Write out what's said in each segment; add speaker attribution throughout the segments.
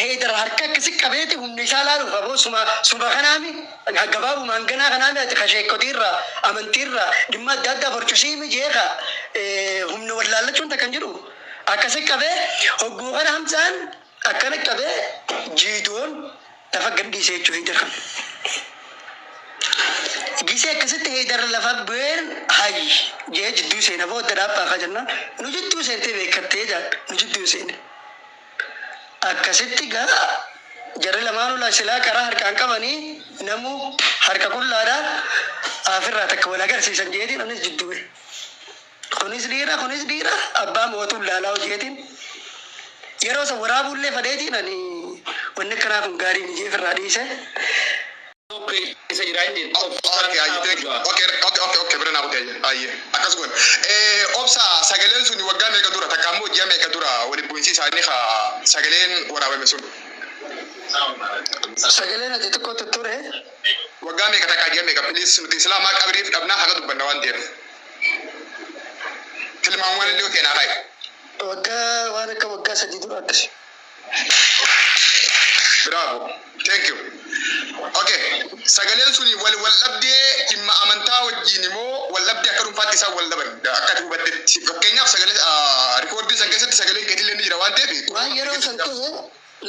Speaker 1: Heydar harka akkasi qabeeti humna isaa laaluuf aboo suma suma kanaami gabaabumaan ganaa kanaami ati ka sheekkotiirraa amantiirraa dhimma adda addaa borcusiimi jeeqa humna wallaallachuun takkan jedhu akkasi qabee hogguu kana Hamzaan akkana qabee jiidoon lafa gadhiise jechuu Heydar kana. Gisee akkasitti Heydar lafa bu'een hay jee jidduu seena booda dhaabbaa ka jennaan nu jidduu seentee beekattee jaan nu jidduu seene. Akkasitti gaa jarri lamaanuu la silaa karaa harkaan qabanii namuu harka qullaadha afirraa takka wal agarsiisan jeetiin anis jidduu ba'e. Kunis dhiira kunis dhiira abbaa mootuun laalaa hojeetiin yeroo san waraabuullee fadheetiin ani wanni akkanaa kun gaarii mijee ofirraa dhiise.
Speaker 2: Keessa jira inni.
Speaker 3: Okay, ayyee, thank you. Okay, bira naa kutee, ayyee, ayyee. Akkas goone. Obsa, sagaleen sun waggaa meeqa dura, takka ammoo ji'a meeqa dura waliin bu'iinsi isaanii haa sagaleen waraabame sun?
Speaker 1: Sagaleen ati xiqqootu ture.
Speaker 3: Waggaa meeqa, takka ji'a meeqa, please? Nuti islaamaa qabriif dhabnaa haqa dubbanna waan ta'eef. Tilmaamawwan illee keenaa haye.
Speaker 1: Waggaa waan akka waggaa 3 dura akkasi.
Speaker 3: Bravo. Thank you. Okay. Sagaleen suni wal dhabdee dhimma amantaa wajjin immoo wal dhabdee akka dhuunfaatti isaan wal dhaban akka ati hubattetti? Fakkeenyaaf, sagalee rikoordii san keessatti sagaleen keetillee ni jira waan ta'eef.
Speaker 1: Waan yeroo san ta'e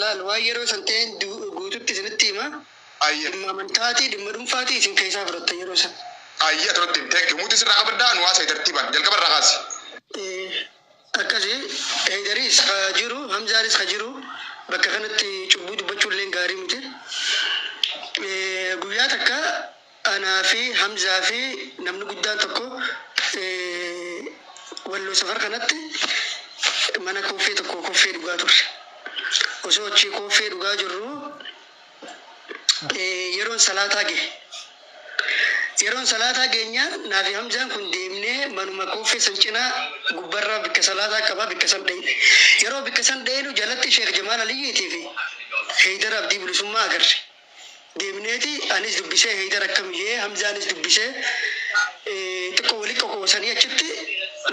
Speaker 1: laal, waan yeroo san ta'e guututti isinitti hima.
Speaker 3: Ayyee.
Speaker 1: Dhimma amantaatii, dhimma dhuunfaatii isin keessaa fudhatta yeroo san.
Speaker 3: Ayyee, aturatti. Thank you. Muti sirraa qabaddaa nu haasa'e tartiibaan jalqaba irraa kaasi.
Speaker 1: Akkasi Heydariis ka jiru, Hamzaanis ka jiru, bakka kanatti cubbuu dubbachuu illee gaarii miti. Guyyaa takka anaa fi Hamzaa fi namni guddaan tokko Walloo safar kanatti mana kooffee tokko koffee dhugaa turre. Osoo achii kooffee dhugaa jirru yeroon salaataa gahe. Yeroon salaataa geenyaan naa fi Hamzaan kun deemnee manuma kooffee san cinaa gubbarraa bikka salaataa qaba, bikka san dhayne. Yeroo bikka san dhaynu jalatti Sheekh Jamaal Aliyyiitii fi Heydar Abdii Bilisummaa agarre. Deemneeti anis dubbisee, Heydar akkam jee, Hamzaanis dubbisee, xiqqoo wali qoqoosanii achitti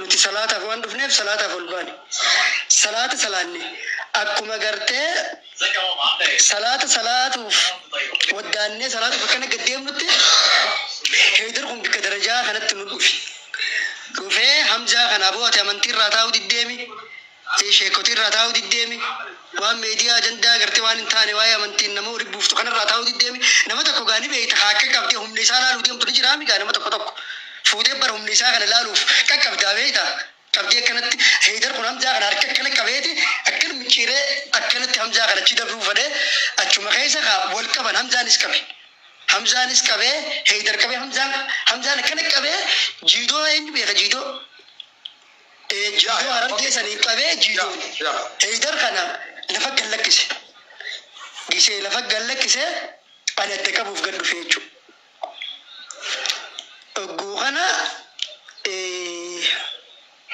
Speaker 1: nuti salaataaf waan dhufneef salaataaf ol baane. Salaata salaanne, akkuma gartee salaata salaatuuf waddaannee salaatuuf akkana gad deemnutti Heydar kun bikka darajaa kanatti nu dhufe. Dhufee Hamzaa kana, aboo ati amantii irraa taa'uu diddeemi. Sheekotii irraa taa'uu diddeemi. Waan meediyaa ajandaa gartee waan hin taane waa'ee amantiin nama walitti buuftu kanarraa taa'uu diddeemi. Nama tokko gaanii beekta haa akka qabdee humni isaa laaluu deemtu ni jiraami gaa, nama tokko tokko. Fuutee bara humni isaa kana laaluuf qaqqabdaa beekta. Qabdee akkanatti Heydar kun Hamzaa kana harka akkana qabeeti akkana micciiree akkanatti Hamzaa kana achi dabruu fedhee achuma keessa kaa wal qaban. Hamzaanis qabe. Hamzaanis qabee, Heydar qabee, Hamzaan akkana qabee jiidoo, eenyu beeka jiidoo? Jiidoo Harargee saniin qabee jiidoon Heydar kana lafa gad lakkise. Gisee lafa gad lakkise ani adda qabuuf gad dhufe jechuudha. Ogguu kana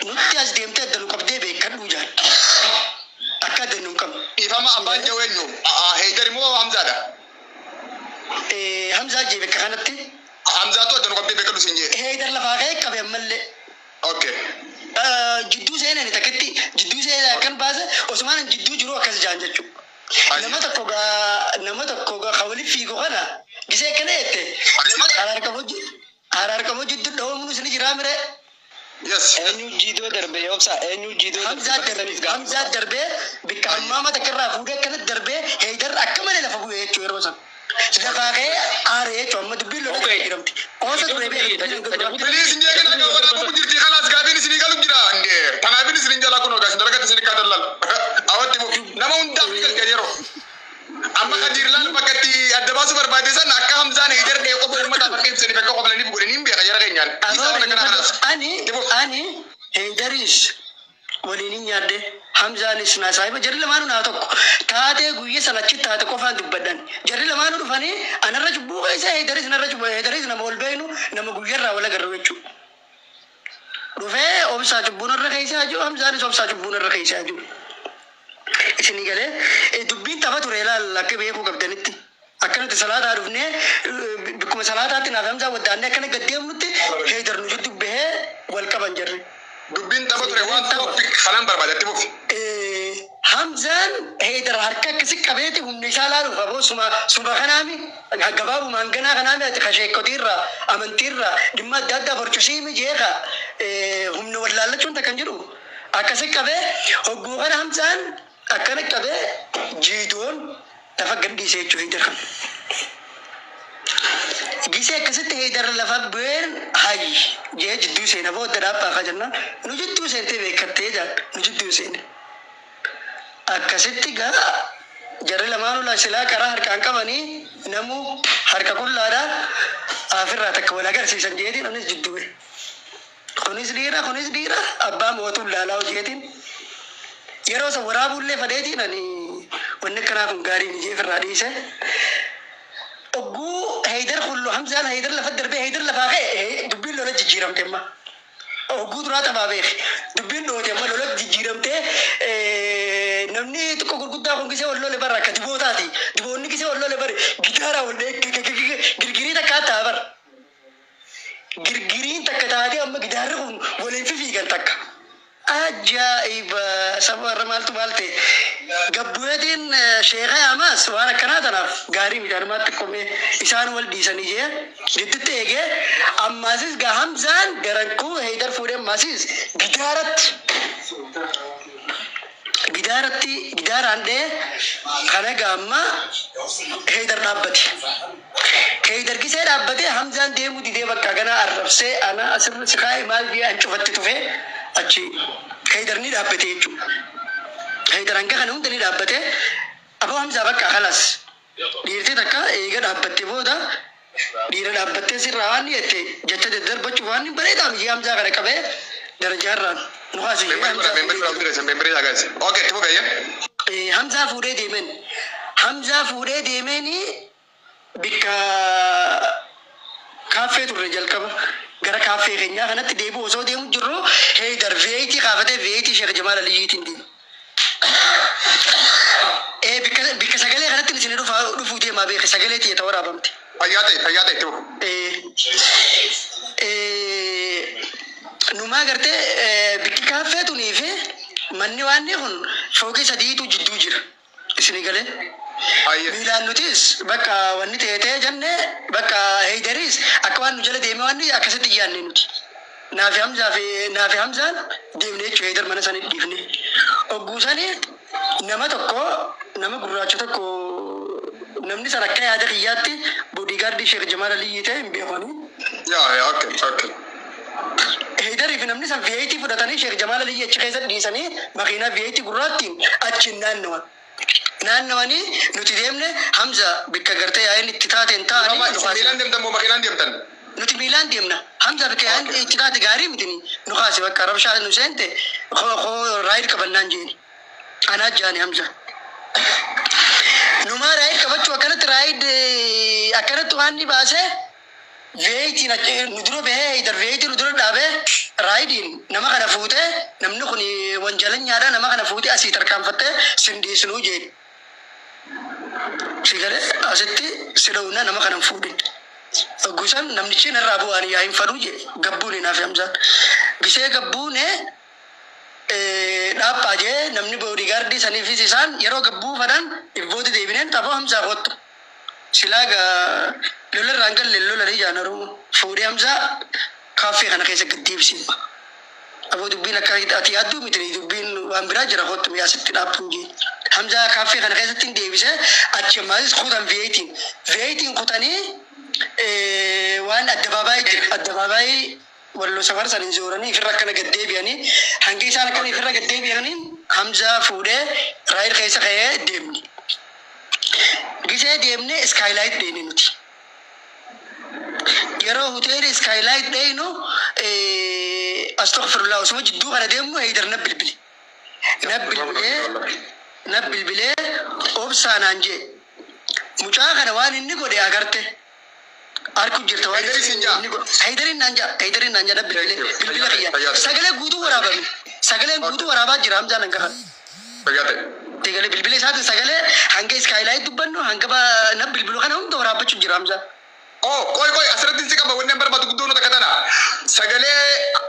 Speaker 1: nutti as deemtee adda nu qabdee beekadhuu jaan. Akka adda nu hin qabne.
Speaker 3: Dhiifama, abbaan jawee eenyu? Heydar immoo Hamzaadha?
Speaker 1: Hamzaa jee bakka kanatti.
Speaker 3: Hamzaatu adda nu qabdee beekadhu siin jee.
Speaker 1: Heydar lafaa ka'ee qabe ammallee. Jidduu seenani takkitti jidduu seenee akkan baase osumaan jidduu jiru akkas jaan jechuudha. Nama tokko gaa ka waliif fiigu kana gisee akkana jette haraar qabu jidduu dhawamnus ni jiraa mire.
Speaker 3: Yes.
Speaker 2: Eenyu jiidoo darbe, obsa? Eenyu jiidoo darbe?
Speaker 1: Hamzaa darbe, Hamzaa darbee bikka hammaama takka irraa fuudhee akkanatti darbee Heydar akka malee lafa bu'ee jechuudha yeroo san. Lafaa ka'ee aaree jechuudha, amma dubbiin lola jedhamti. Qoosa ture beeku.
Speaker 3: Please, hin jeeqin, akka waraabamu jirti, kalaas gaafiin isinii galu jira. Indee tanaafin isin jalaa kun ogaa isin dalagatti isin kaatan lal. Awwatti fufi nama hundaaf ni galchee yeroo. Amma Kadiir laal bakka itti adda baasuu barbaade san akka Hamzaan Heydar dhee qofa uummataaf akka ibsaniif akka qoflaniif godhanii hin beeka jara keenyaan. Dhiisaa waan akkanaa kanaas.
Speaker 1: Ani
Speaker 3: Itti fufi.
Speaker 1: ani Heydariis waliin hin nyaadde, Hamzaanis naa saahiba, jarri lamaanuu naa tokko. Taatee guyya sana achi taate qofaan dubbadhan. Jarri lamaanuu dhufanii anarra cubbuu keessa, Heydaris narra cubbuu, Heydaris nama wal beeknu, nama guyyarraa wal agarru jechuudha. Dhufee obsaa cubbuun irra keessaa jiru, Hamzaanis obsaa cubbuun irra keessaa jiru. Isinii galee dubbiin tapha ture ilaal akka beekuu qabdanitti. Akka nuti salaataa dhufnee bikkuma salaataatti naaf Hamzaa waddaannee akkana gad deemnutti Heydar nu jidduu bahee wal qaban jarri.
Speaker 3: Dubbiin tapha ture waan topic kanaan barbaade, itti fufi.
Speaker 1: Hamzaan Heydar harka akkasi qabeeti humna isaa laaluuf aboo suma suma kanaami gabaabumaan ganaa kanaami ati kasheekotiirraa amantiirraa dhimma adda addaa borcusiimi jeeqa humna wallaallachuun takkan jedhu akkasi qabee hogguu kana Hamzaan akkana qabee jiidoon lafa gadhiisee jechuu Heydar kan. Gisee akkasitti Heydar lafa bu'een hay jee jidduu seena booda dhaabbaa ka jennaan nu jidduu seentee beekattee jaan nu jidduu seene. Akkasitti gaa jarri lamaanuu silaa karaa harkaan qabanii namuu harka qullaadha afirraa takka wal agarsiisan jeetiin anis jidduu bu'e. Kunis dhiira kunis dhiira abbaa mootuun laalaa hojeetiin yeroo san waraabuullee fadheetiin ani wanni akkanaa kun gaarii mijee ofirraa dhiise. Ogguu Heydar kullu Hamzaan Heydar lafa darbee Heydar lafaa ka'e dubbiin lola jijjiiramte amma. Ogguu duraa taphaa beeke dubbiin dhoote amma lola jijjiiramtee namni xiqqoo gurguddaa kun gisee wal lole bara akka dibootaati. Diboonni gisee wal lole bara gitaaraa wal girgirii takka ta'a bara. Girgiriin takka taatee amma gitaarri kun waliin fifiigan takka. Ajaa'iba! Saba warra maaltu maal ta'e. Gabbu'eetiin sheeka yaamaas waan akkanaa tanaaf gaarii miti anumaatti qomee isaan wal dhiisanii jee gidduutti eegee ammaasis gaa Hamzaan garankuu Heydar fuudhee ammaasis gidaaratti gidaaratti gidaaraan dhee kana gaa amma Heydar dhaabbate. Heydar gisee dhaabbatee Hamzaan deemuu didee bakka ganaa arrabsee ana asirra si kaa'e maal jee an cufatti tufee achi Heydar ni dhaabbate jechuudha. Heydar hanga kana hunda ni dhaabbate aboo Hamzaa bakka kalas dhiirti takka eega dhaabbatte booda dhiira dhaabbattee sirraa waan jette jecha daddarbachuuf waan bareedaa miti Hamzaa kana qabee darajaarraan nu kaase jee Hamzaa fuudhee
Speaker 3: Okay, itti fufi.
Speaker 1: Hamzaa fuudhee deemen. Hamzaa fuudhee deemeeni bikka kaaffee turre jalqaba gara kaaffee keenyaa kanatti deebi'u osoo deemu jirru Heydar veeyitii kaafatee veeyitii Sheekh Jamaal Aliyyiitiin deeme. Bikka bikka sagalee kanatti isin dhufaa dhufuu deemaa beeke sagalee tiyya waraabamte.
Speaker 3: Fayyaa ta'e, fayyaa ta'e, itti fufi.
Speaker 1: Numaa gartee bikki kaaffee tunii fi manni waanni kun fooqii sadiitu jidduu jira. Isinii galee. Miilaan nutis bakka wanni ta'e jenne bakka Heydaris akka waan nu jala deeme wanni akkasitti yaadne nuti. Naafi Hamzaa fi naafi Hamzaan deemne jechuudha Heydar mana sanii dhiifne. Ogguu sanii nama tokko nama gurraacha tokko namni san akka yaada kiyyaatti boodigaardii Sheekh Jamaal Aliyyii ta'e hin beekani.
Speaker 3: Yaa yaa okay.
Speaker 1: Heydarii fi namni san V8 fudhatanii Sheekh Jamaal Aliyyii achi keessa dhiisanii makiinaa V8 gurraattiin achiin naannawan. Naannawanii nuti deemne Hamza bikka gartee yaa'in itti taateen ta'anii
Speaker 3: Nama isin miilaan deemtan moo makiinaan deemtan?
Speaker 1: Nuti miilaan deemna. Hamza bikka yaa'in itti taate gaarii miti nu kaase bakka rabshaa nu seente koo Ride qabannaan jeeni. Anaa jaani Hamza. Numaa Ride qabachuu akkanatti Ride akkanatti waan ni baasee V8 nu dura bahee Heydar V8 nu dura dhaabee Rideiin nama kana fuutee namni kun wanjalanyaadha nama kana fuutee asii tarkaanfattee sin dhiisnuu jeeni. Si galee asitti si dhowna nama kana hin fuudhin. Gusaan namnichi narraa bu'aan yaa hin faduu jee gabbuune naaf Hamzaan. Gisee gabbuune dhaaphaa jee namni boodigaardii saniifis isaan yeroo gabbuu fadhan ibbooti deebineen xaboo Hamzaa kottu. Silaa gaa lola irraan galle lolanii jaan Oromoo fuudhee Hamzaa kaaffee kana keessa gad deebisee. Aboo dubbiin akka ati yaadduu miti dubbiin waan biraa jira kottu mi'a asitti dhaabbuun jee. Hamzaa kaaffee kana keessatti hin deebisee achi ammaasis kutan V8. V8 kutanii waan addabaabaayii jira. Addabaabaayii walloo safar san hin zooranii ifirra akkana gad deebi'anii hanga isaan akkana ifirra gad deebi'anii Hamzaa fuudhee Ride keessa ka'ee deemni. Gisee deemne Skylight deemne nuti. Yeroo hoteela Skylight deemnu astaghfirullah osuma jidduu kana deemnu Heydar na bilbile. Na bilbilee na bilbilee obsaa naan jee. Mucaa kana waan inni godhe agarte. Harku jirta waan
Speaker 3: Heydariin siin jaa?
Speaker 1: inni godhe. Heydariin naan jaa. Heydariin naan jaa na bilbilee bilbila kiyya. Sagalee guutuu waraabame. Sagaleen guutuu waraabaa jira Hamzaan hanga kana.
Speaker 3: Fayyaa ta'e.
Speaker 1: Sagalee bilbila isaatiin sagalee hanga Skylight dubbannu hanga na bilbilu kana hunda waraabbachuu jira Hamzaan.
Speaker 3: Oh, qoy qoy asirratti si qaba wanni an barbaadu guddoon takka tana. Sagalee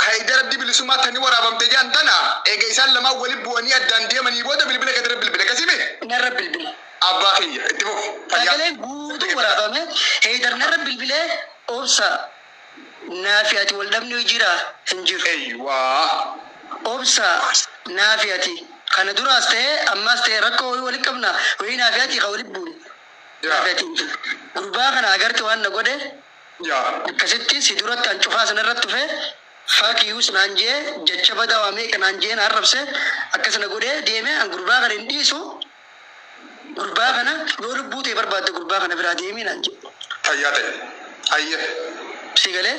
Speaker 3: Haydar Abdii Bilisummaa tani waraabamte jedhan tana eega isaan lamaan waliin bu'anii addaan deemanii booda bilbila keetirra bilbila kasime
Speaker 1: Narra bilbile.
Speaker 3: Abbaa kiyya itti fuuf. Fayyaa.
Speaker 1: Sagaleen guutuu waraabame. Heydar narra bilbilee, "Obsa, naafi ati wal dhabni jira hin jiru.
Speaker 3: Eeywaa.
Speaker 1: Obsa, naafi ati kana duraas ta'ee ammaas ta'ee rakkoo wayii walitti qabna wayii naafi ati ka walitti buune. Naafi ati hin jiru. Gurbaa kana agarte waan na godhe akkasitti si duratti an cufaa sanarratti dhufe fuck yous naan jee, jecha badaa waa meeqa naan jee na arrabse, akkas na godhee deeme. An gurbaa kana hin dhiisu. Gurbaa kana yoo lubbuu ta'e barbaadde gurbaa kana biraa deemii" naan jee.
Speaker 3: Fayyaa ta'e. Ayye.
Speaker 1: Si galee?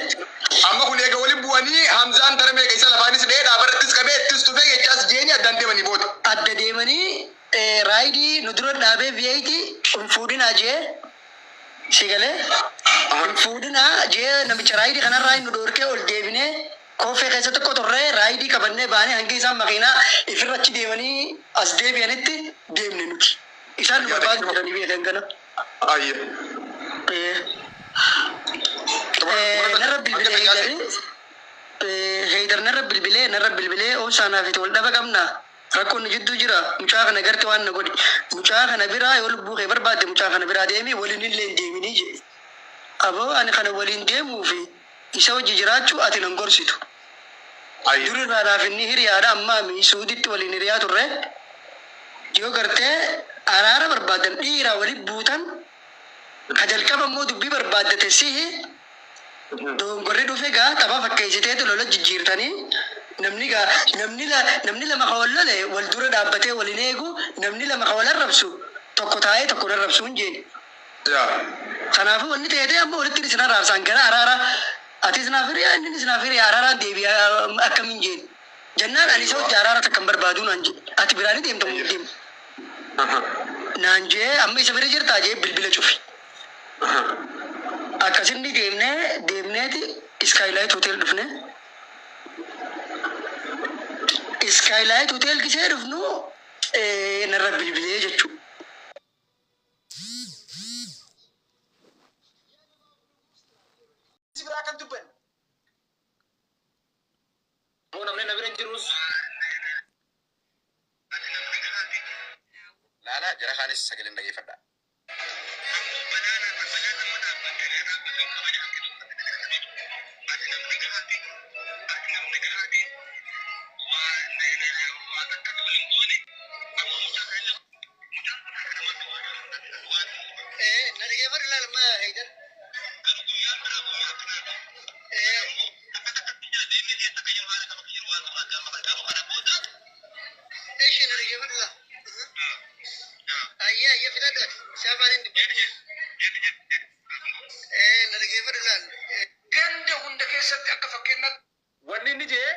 Speaker 3: Amma kun eega waliin bu'anii Hamzaan tara meeqa isa lafaanis dhee dhaabarrattis qabee ittis tufee jechaas jeeni addaan deemanii booda.
Speaker 1: Adda deemanii raayidii nu dura dhaabee V8 "Hin fuudhinaa" jee. Si galee? "Hin fuudhinaa" jee namicha raayidii kanarraa nu dhoorkee ol deebinee koffee keessa tokko turree raayidii qabannee baanee hanga isaan makiinaa ifirra achi deemanii as deebi'anitti deemne nuti. Isaan nu barbaadu jiranii beekan kana.
Speaker 3: Ayye.
Speaker 1: Narra bilbilee Heydari. Heydar narra bilbilee, "Obsaa, naaf itti wal dhaba qabna. Rakkoon nu jidduu jira. Mucaa kana garte waan na godhe. Mucaa kana biraa yoo lubbuu kee barbaadde mucaa kana biraa deemi, waliin illee hin deeminii" jedhe. "Aboo, ani kana waliin deemuu fi isa hojii jiraachuu ati nan gorsitu.
Speaker 3: Ayye.
Speaker 1: Dur irraa naaf inni hiriyaadha, ammaa mi Suuditti waliin hiriyaa turre. Yoo gartee araara barbaadan dhiiraa waliin buutan ka jalqaba immoo dubbii barbaaddate sihi dogongorri dhufe gaa tapha fakkeessiteetu lola jijjiirtanii namni gaa namni lama ka wal lole wal dura dhaabbatee waliin eegu, namni lama ka wal arrabsu tokko taa'ee tokko arrabsu hin jeeni.
Speaker 3: Yaa.
Speaker 1: Kanaafuu wanni ta'e ta'e amma walitti isin araarsaan gara araara atis naaf hiriyaa, inni naaf hiriyaa, araaraan deebi'a akkamiin jeeni. Jennaan ani isa hojii araara takka hin barbaadu" naan jedhe. "Ati biraanii deemta moo hin deemtu?" naan jee. "Amma isa bira jirtaa?" jee bilbila cufe. Akkasinni deemnee deemneeti Skylight Hotel dhufne. Skylight Hotel gisee dhufnu narra bilbilee jechuudha.
Speaker 4: Si biraa kan dubbanne.
Speaker 2: Boo, namni na bira hin jirus.
Speaker 5: Laala jara kaanis sagaleen dhageeffadha.
Speaker 1: Na dhageeffadhu ilaalama Heydar. Eshi, na dhageeffadhu ilaal. Ayyee ayyee, fidadhu ati. Isaa baaniin dubbadhu. Na dhageeffadhu ilaal.
Speaker 4: Ganda hunda keessatti akka fakkeenyaatti
Speaker 2: Wanni inni jee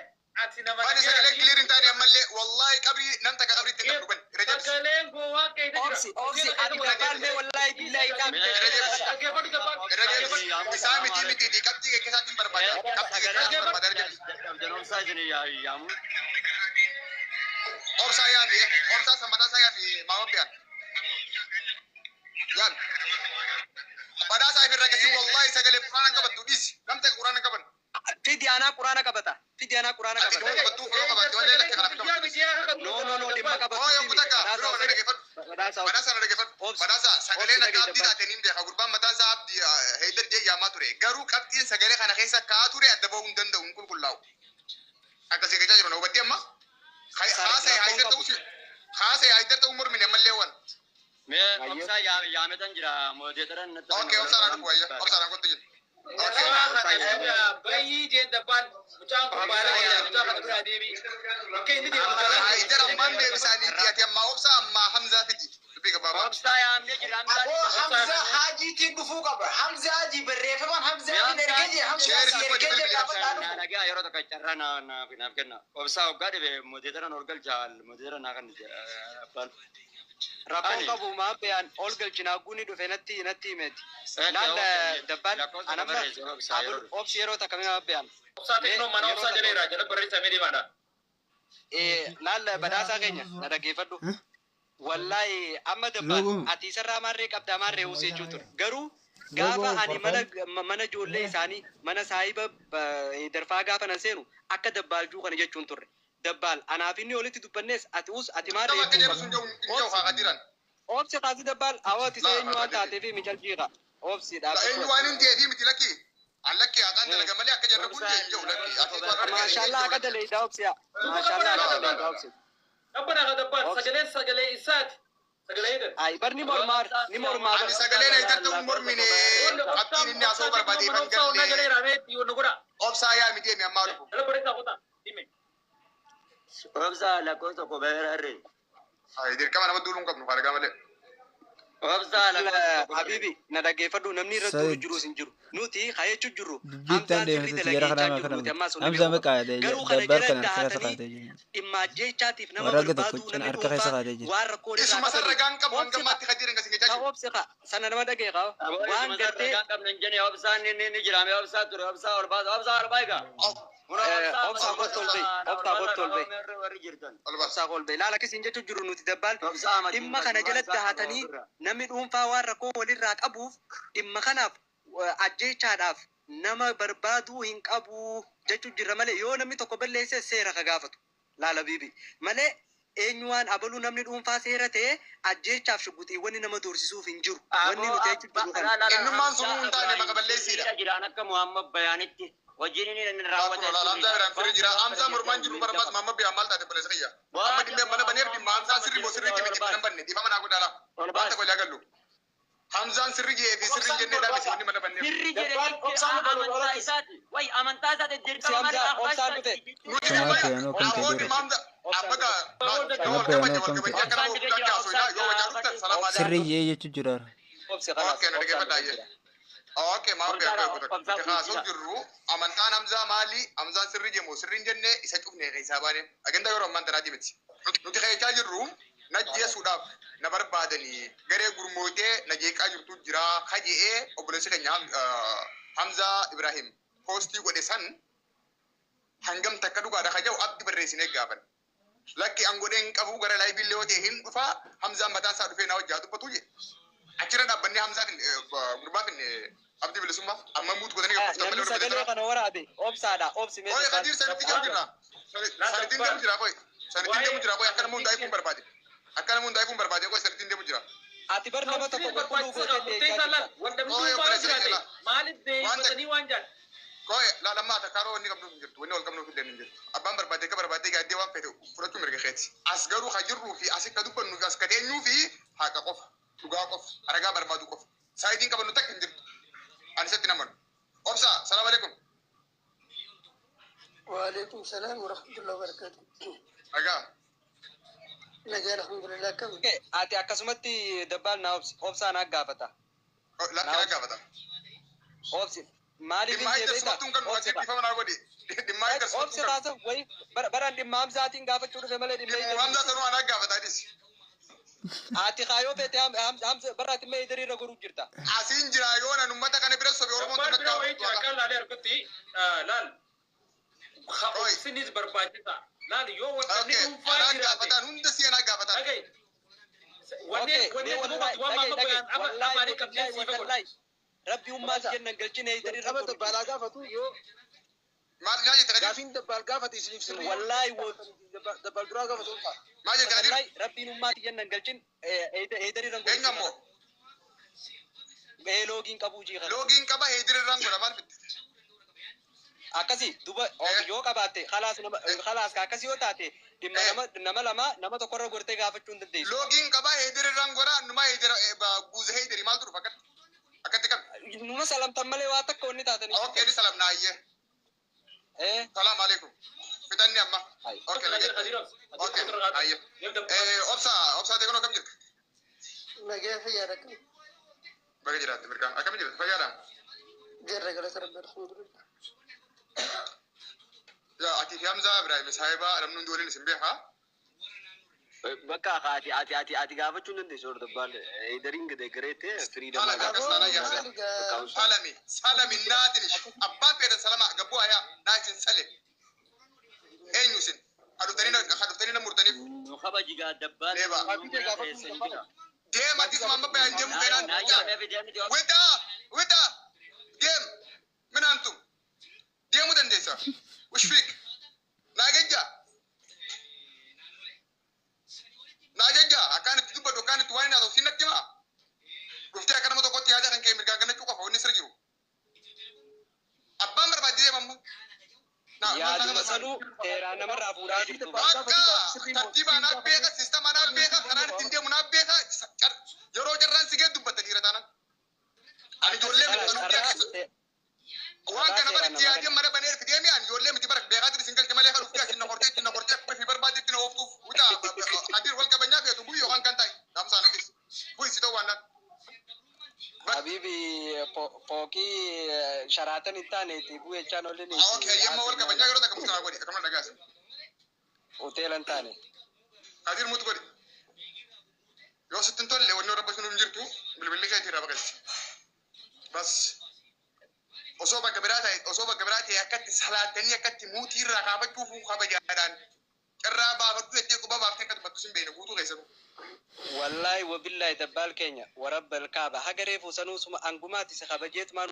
Speaker 2: ati nama
Speaker 3: Waan sagalee clear hin taane ammallee wallahi qabrii nam takka qabriitti hin dabru irra jabsi.
Speaker 2: Sagaleen koo waan keessa jira.
Speaker 6: Obsi, obsi, ati dabaallee wallahi billahi qabde.
Speaker 2: Dhaggeeffadhu dabbaan.
Speaker 3: Irra jabsi. Isaa miti miti, qabxii kee keessaatiin barbaada. Qabxii kee keessaatiin barbaada, irra jabsi.
Speaker 7: Janoomsaa isin yaamu.
Speaker 3: Obsaa yaami, obsaa san badhaasaa yaami, maama biyaan. Yaami. Badhaasaa ifirra gasii, wallahi sagalee quraana hin qabattu, dhiisi. Nam takka quraana hin qaban.
Speaker 6: Fidi, anaa quraana qabata. Fidi, anaa quraana
Speaker 3: Ati
Speaker 6: qabata.
Speaker 3: dhimma qabattuu firoo qabatte wallee lakkee kanaaf qabattu.
Speaker 6: No, no, no, dhimma
Speaker 3: Oo, yommuu takka
Speaker 6: qabattu.
Speaker 3: biroo na dhaggeeffadhu.
Speaker 6: Badhaasaa.
Speaker 3: Badhaasaa na dhaggeeffadhu.
Speaker 6: Obsi.
Speaker 3: Badhaasaa sagaleen
Speaker 6: Obsi.
Speaker 3: akka abdii taate niin beeka. Gurbaan mataan isaa abdii Heydar jee yaamaa ture. Garuu qabxiin sagalee kana keessa kaa'aa ture adda bahuu hin danda'u, hin qulqullaa'u. Akkasii gachaa jiru na hubattee amma? Haasa'e Haydar ta'uu haasa'e Haydar ta'uu mormine ammallee waan.
Speaker 7: Mee obsaa yaametan jira moodeetaran natti.
Speaker 3: Okay, obsaa na dhufu wayya. Obsaa na kottu jiru. Okay.
Speaker 2: Bayyii jeen dabbaan mucaan kun baala mucaa kana biraa deebii. Bakka inni deemu karaa.
Speaker 3: Haydar ammaan deebisaanii ati ammaa obsaa ammaa Hamzaa fidi. Dubbii gabaabaa.
Speaker 7: Obsaa yaamnee jira.
Speaker 4: Aboo, Hamza Haajiitiin dhufuu qaba. Hamza Haajii barreeffamaan Hamza Haajiin ergee jee Hamza Haajii ergee jee gaafadhaa dhufu.
Speaker 7: Nagaa yeroo tokko carraa naaf kenna. Obsaa hoggaa dhibe moodeetaran ol galcha, moodeetara naa kan abbaan.
Speaker 6: Rakkoon qabu maa bayaan ol galchinaa guni dhufe natti himeeti. Laal dabbaan anamma obsi yeroo takka mee bayaan.
Speaker 2: Obsaa teeknoo mana obsaa jaleera jala barreessamee deemaadha.
Speaker 6: Laal badhaasaa keenya na dhaggeeffadhu. Wallaahi amma dabbaan ati isarraa maarree qabdaa maarree uusee jechuu ture. Garuu Gaafa ani mana ijoollee isaanii mana saahiba darfaa gaafa nan seenu akka dabbaaljuu kana jechuun turre. Dabbaal anaaf inni olitti dubbannees ati us ati maal
Speaker 3: Nama akka jedhu sun jiru haa jiran.
Speaker 6: Obsi kaasi dabbaal awwaati isa eenyu waan taateef micaljiidha. Obsi
Speaker 3: Eenyu waan hin ta'eef miti lakki. Allakki haqaan dalaga malee akka jarra kun jiru lakki. Ati waan
Speaker 6: Maashaallah akka daleeydaa obsiya. Maashaallah akka daleeydaa obsi.
Speaker 2: Qabbana ka dabbaan sagaleen sagalee isaati. Sagalee hidhan.
Speaker 6: Ay bar ni mormaar ni mormaar.
Speaker 3: Ani sagaleen ayitatti hin mormine qabxiin inni asoo barbaade kan galle. Obsaa yaa miti emi ammaa dhufu.
Speaker 7: Obsaa lakkoofsa tokko beera irree.
Speaker 3: Ay dirqama nama duuluu hin qabnu faalagaa malee.
Speaker 7: Obsaa lakkoofsa tokko.
Speaker 6: Habibi na dhaggeeffadhu namni irra duulu jirus hin jiru. Nuti kaayechuu jirru.
Speaker 8: Dubbiin deemte jara kana kana. Hamza meeqa
Speaker 6: Garuu kana
Speaker 8: dabbar
Speaker 6: jala
Speaker 8: kana harka keessa
Speaker 6: dahatanii
Speaker 8: kaatee jiru.
Speaker 6: dhimma ajjeechaatiif nama
Speaker 8: Warra tokko
Speaker 6: barbaaduu
Speaker 8: cina
Speaker 6: namni
Speaker 8: harka keessa
Speaker 6: dhuunfaa
Speaker 8: kaatee jiru.
Speaker 6: waan rakkoo irraa
Speaker 3: Isuma sarara gaan qabu hanga ammaatti kan jiran gasin jechaa jiru.
Speaker 6: Obsi qa sana nama dhagee qaba. Waan gartee
Speaker 7: Waan qabne hin jenne obsaan ni jiraame obsaa ture obsaa ol baasa obsaa ol baa egaa.
Speaker 6: Obsaa kottu ol ba'i obsaa kottu ol ba'i.
Speaker 7: Warri jirtan.
Speaker 6: Obsaa ol ba'i laala akkasiin jechuun jiru nuti dabbaal dhimma kana jalatti dahatanii namni dhuunfaa waan rakkoo walirraa qabuuf dhimma kanaaf ajjeechaadhaaf nama barbaaduu hin qabu jechuun jirra malee yoo namni tokko balleesse seera ka gaafatu laala biibi malee eenyu waan abaluu namni dhuunfaa seera ta'e ajjeechaaf shugguxiiwwan nama doorsisuuf hin jiru wanni nuti jechuun jiru kana.
Speaker 3: Innummaan sunuu hin taane maka balleessiidha.
Speaker 7: Jiraan akka Muhammad Bayaanitti hojiin inni raawwate.
Speaker 3: Hamzaa biraan firii jira. Hamzaa mormaan jiru barbaas Muhammad Bayaan maal taate balleessa kiyya. Amma dhimmee mana baneef dhimma Hamzaan sirri moo sirriitti miti mana banne dhiifama naa godhaa laa. Waan tokko ilaa gallu. Hamzaan sirri jee fi sirri jennee dhaabisi wanni mana banneef.
Speaker 7: Sirri jedhee amantaa isaati. Wayi amantaa isaati dirqama malee
Speaker 6: Obsaan dhufe.
Speaker 3: Nuti dhimma aboo dhimma Hamzaa amma gaa yoo wal kabaje wal kabaje akka nama guddaa kaasoo yoo wajjaa dhuftan salaam alaikum.
Speaker 8: Sirri jee jechuun jira.
Speaker 6: Obsi kalaas.
Speaker 3: Okay, na dhaggeeffadhaa jee. Okay, maal beeku kaasoo jirru amantaan Hamzaa maali? Hamzaan sirri jee sirri hin jenne isa cufne keessaa baane. Agandaa yeroo ammaan tanaa miti. Nuti keechaa jirru na jeesuudhaaf na barbaadanii garee gurmootee na jeeqaa jirtu jira kaje'ee obboleessi keenya Hamzaa Ibrahim poostii godhe san hangam takka dhugaadha kaja'u abdi barreessinee gaafan. Lakki an godhee hin qabu gara laayibii yoo ta'e hin dhufaa Hamzaan mataan isaa dhufee na wajjaa dubbatu je. Achirra dhaabbannee Hamzaa gurbaa finne abdi bilisummaa amma muut godhanii gabbiftan
Speaker 6: Namni
Speaker 3: malee
Speaker 6: sagalee kana waraabe obsaadha obsi mee.
Speaker 3: Oye Kadir sanitti deemu jira. Sanitti deemu jira qoy. Sanitti deemu jira qoy akka nama hundaa ifuun barbaade. Akka nama hundaa ifuun barbaade qoy sanitti deemu jira.
Speaker 6: Ati bar nama tokko qulqulluu gootee deechaa jirta.
Speaker 2: Maaliif deemmatanii waan jedhan?
Speaker 3: Qoy laalammaa takkaaroo wanni qabnuuf hin jirtu wanni wal qabnuuf illee hin jirtu. Abbaan barbaade akka barbaade gaaddee waan fedhe fudhachuu mirga keeti. As garuu ka jirruu fi as akka dubbannuu fi as ka teenyuu fi haqa qofa dhugaa qofa ragaa barbaadu qofa. Saayitiin qabannu takka hin jirtu. Ani isatti namanu. Obsa salaam alaikum.
Speaker 1: وعليكم السلام ورحمة الله وبركاته.
Speaker 3: Nagaa.
Speaker 1: نجا الحمد لله كم.
Speaker 6: Ati akkasumatti dabbaal na obsi obsaa naa gaafata.
Speaker 3: Lakki naa gaafata.
Speaker 6: Obsi maaliif
Speaker 3: Dhimma
Speaker 6: hin
Speaker 3: ayita
Speaker 6: jeebeeta?
Speaker 3: sumattuun kan
Speaker 6: Obsi
Speaker 3: dhiifama naa godhi. Dhimma ayita
Speaker 6: obsi
Speaker 3: sumattuun kan.
Speaker 6: kaasa wayi baraan dhimma Hamzaatiin gaafachuu dhufe malee dhimma
Speaker 3: Dhimma Hamzaa sanuu anaa gaafata adis.
Speaker 6: Ati kaayoo feete Hamza bara ati mee idariirra goruu jirta.
Speaker 3: Asiin jira yoo nan uummata kana bira sobe Oromoon
Speaker 2: Dabbaan
Speaker 3: tun
Speaker 2: bira
Speaker 3: akka
Speaker 2: wayii jira kan laalee argutti laal. Obsinis barbaachisa. Laal yoo wanni
Speaker 3: Okay,
Speaker 2: dhuunfaa
Speaker 3: anaa
Speaker 2: jiraate.
Speaker 3: gaafataan hunda si anaa gaafataan.
Speaker 2: Dhagaye. Wanni wanni duubatti waan Muhammad Bayaan amaanii qabnee siifa godha.
Speaker 6: Rabbi ummaas kennan galchine idariirra
Speaker 4: Jalqaba
Speaker 6: goruu
Speaker 4: dabbaalaa gaafatu yoo
Speaker 3: Maal maal jette Kadir?
Speaker 4: gaafiin dabbaal gaafate isiniif sirrii.
Speaker 6: Wallaahi
Speaker 4: Dabbaal duraa gaafatu ta'a.
Speaker 3: Maal jette Kadir?
Speaker 6: Wallahi rabbiin ummaati kennan galchin idariirra
Speaker 3: Eenyu ammoo?
Speaker 6: Loogiin qabuu jiiqa.
Speaker 3: Loogiin qaba heedirarraan godha maal fitte?
Speaker 6: Akkasi duba yoo qabaatte khalaas nama khalaas akkasi yoo taate dhimma nama nama lama nama tokkorra gortee gaafachuu hin dandeessu.
Speaker 3: Loogiin qaba heedirarraan godha annumaa heedira guuza heediri maaltu dhufa akkatti? Akkatti qabi.
Speaker 6: Numa salamtan malee waa takka wanni taatanii.
Speaker 3: Okay, ni salamna ayyee. Salaam alaikum. Fitanni amma. Okay, nagee. Okay, ayyee. Obsa obsa teeknoo kam jirtu?
Speaker 1: Nagaa fayyaadha kam.
Speaker 3: Baga jiraatte mirgaan. Akkam jirtu fayyaadha?
Speaker 1: Jarra galata rabbi alhamdulillah.
Speaker 3: Yaa ati fi Hamzaa Ibrahim saahibaa namni hundi waliin isin beekaa?
Speaker 7: Bakka ati ati ati ati gaafachuu hin dandeessu hordobbaan idariin gade gareette firii
Speaker 3: Haala akkas taanaa yaasa. Salami salami naatinish abbaan fedhan salama gabbuu ayaa naatin sale. Eenyu isin? Haduftanii na murtaniif.
Speaker 7: Nu kabajigaa dabbaan.
Speaker 3: Deema. Deema ati amma bayaan deemu fedhan. Wita Wita deem minaantum deemuu dandeessa. Ushfiik naagejja naagejja akkaan itti dubbadhu, akkaan itti waan hin haasa'u siin natti himaa. Dhuftee akka nama tokkotti yaada kan kee mirgaan gannachuu qofa wanni sirra jiru. Abbaan barbaadde deema amma.
Speaker 6: Yaaduma sanuu seeraan namarraa fuudhaa jirtu.
Speaker 3: Akka tartiibaa naa beeka, siistama naa beeka, karaan ittiin deemu naa beeka. Yeroo jarraan si gee dubbatta dhiira taanaan. Ani ijoollee miti kan hundaa keessa. Waan kana bara itti yaadee mana banee fidee mi ani ijoollee miti bara beekaa jiru sin galche malee kan dhuftee asin na qortee ittiin na qortee akka fi barbaaddetti na ooftuuf. Wuta hadiir wal qabannaa feetu bu'i yookaan kan ta'i. Dhaamsaa na keessa. Bu'i si ta'uu waan naan.
Speaker 6: Habibi, pooqii sharaatan hin taane itti bu'echaan olin.
Speaker 3: Okay, yemma wal qabannaa yeroo takka mutu naa godhi akkama dhagaas.
Speaker 6: Hoteela hin taane.
Speaker 3: Hadiir mutu godhi. Yoo sitti hin tolle wanni warra bashannanu hin jirtu bilbilli keetii irraa baqalchi. Bas. Osoo bakka biraa ta'e, osoo bakka biraa ta'e, akkatti salaattanii akkatti muutii irraa kaafachuuf kabajaadhaan carraa baafadhu jettee quba baaftee akka dubbattu sin beekne guutuu keessattuu.
Speaker 6: Wallaahi wabillahi, dabbaal keenya, warabbal kaaba, haga reefu sanuu suma angumaati si kabajeetumaan